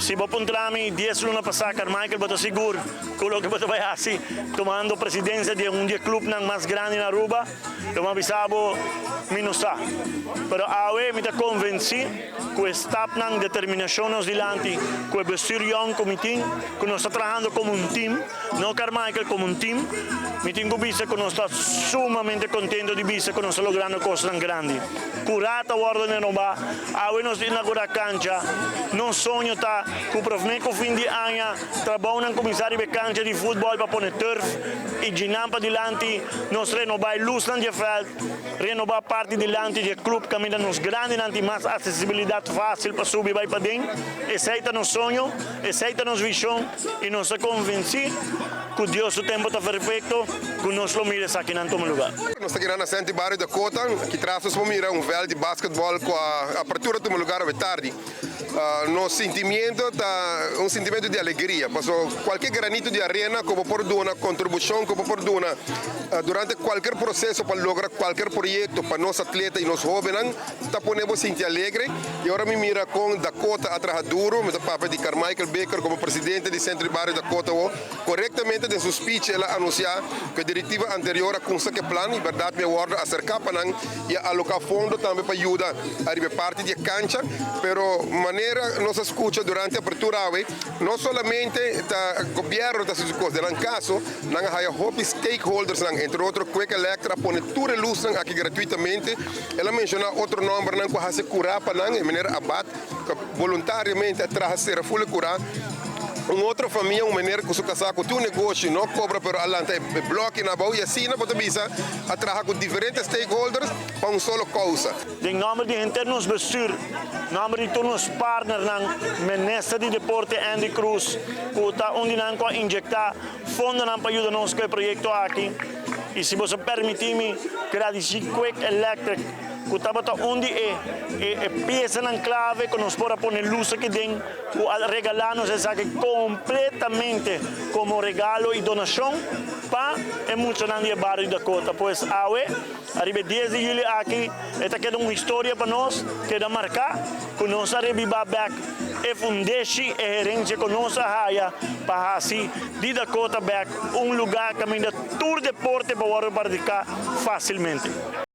Si bo puntra mi 10 luna pasa, Carmichael, bo ta sigur cu loke bo ta bay haci, tumando presidencia di un di e clubnan mas grandi na Aruba, lo mi a bisa bo, mi no sa. Pero awe mi ta convenci cu e stapnan, determinacion nos dilanti, cu e bestuur jong cu mi tin, cu nos ta trahando como un team, no Carmichael, como un team, mi tin cu bisa cu nos ta sumamente contento di bisa cu nos ta logrando cosnan grandi. Cura ta wordo renoba, awe nos inaugura cancha, nos soño ta cu prome cu fin di aña, trabou cuminsa riba cancha di futbol pa pone turf y einan padilanti nos renoba luz na veld, renoba parti dilanti di club, caminda nos grandinan tin mas accesibilidad facil pa subi bay paden. Esey ta nos soño, esey ta nos vision y nos ta convenci cu Dios su tempo ta perfecto, cu nos lo mira esaki na tur luga. Nos ta aki na Centro Bario Dakota, aki tras nos por mira un veld di basketball cu e apertura ta tuma luga tardi. Nos sentimento ta un sentimento di alegria, paso cualkier granito di arena cu por duna contribucion, cu por duna durante cualkier proceso pa logra cualkier proyecto pa nos atleta y nos hobennan, ta pone bo sinti alegre. Y awor mi mira con Dakota a traha duro, mi papia di Carmichael Baker como presidente di Centro di Bario Dakota, corectamente den su speech el a anuncia cu e directiva anterior a cuminsa cu plan y berdad mi a wordo acerca pa nan y aloca fondo tambe pa yuda ariba parti di cancha, pero manera nos a scucha durante e apertura, no solamente ta gobierno ta haci cos, den caso nan haya hopi stakeholders nan, entre otro Quick Electra pone tur luz aki gratuitamente. El a menciona otro nomber nan cu a haci cura pa nan, meneer Abad, cu voluntariamente a traha sera full cura. Un otro famia, un meneer cu su casa cu un negoshi, no cobra, pero a lanta bloki na bou y asina, bo ta bisa, a traha cu diferente stakeholders pa un solo causa. Den nomber di henter nos bestuur, nomber di tur nos partnernan, Minister di Deporte Endy Croes, cu ta un di nan cu a inyecta fondonan pa yuda nos cu e proyecto aki. Y si bo permiti mi, gradici Quick Electric, cu tabata un di e piesanan clave cu nos por a pone luz aki den, cu a regala nos esaki completamente como regalo y donacion pa e muchanan di bario Dakota. Pues awe, ariba 10 di juli aki, e ta keda un historia pa nos, keda marca, cu nos a rebiba back e fundeshi e herencia cu nos a haya pa haci di Dakota back un luga caminda tur deporte pa practica facilmente.